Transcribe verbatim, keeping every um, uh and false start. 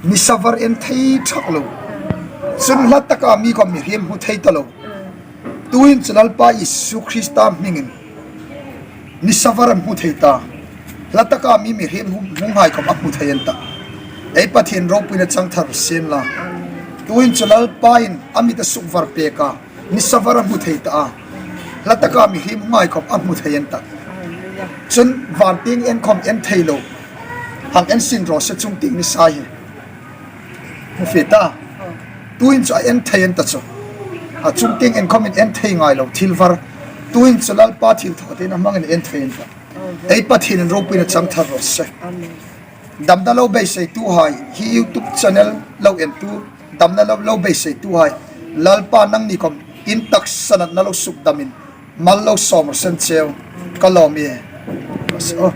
Nisa var en thei ṭhak lo. Chun hla taka mi khawm mihriem hmu thei ta lo. Tuhin chu Lalpa Isu Krista hmingin nisa var an hmu thei ta. Hla taka mi mihriem hmu, hmu nghal khawm a hmu thei an ta. Ei Pathien ropuina chang thar sien la. Tuhin chu Lalpa'n a mit a suk var pek a. Nisa var a hmu thei ta a. Hla taka mihriem hmu nghal khawm a hmu thei an ta. Chun van tieng en khawm en thei lo. Hang en sin raw se, chung tieng nisa hi. Hmu fe ta. Tuhin chu a en thei an ta chu. A chung tieng en khawmin en thei ngai lo. Thil var. Tuhin chu Lalpa thilthawtheina hmangin en thei an ta. Ei Pathienin ropuina chang thar raw se. Damna lo beiseituhai, hi YouTube channel lo entu, damna lo, lo beiseituhai, Lalpa nangni khawm in taksa natna lo suk damin, mal lo sawm raw se cheu, ka lawm ie. Oh.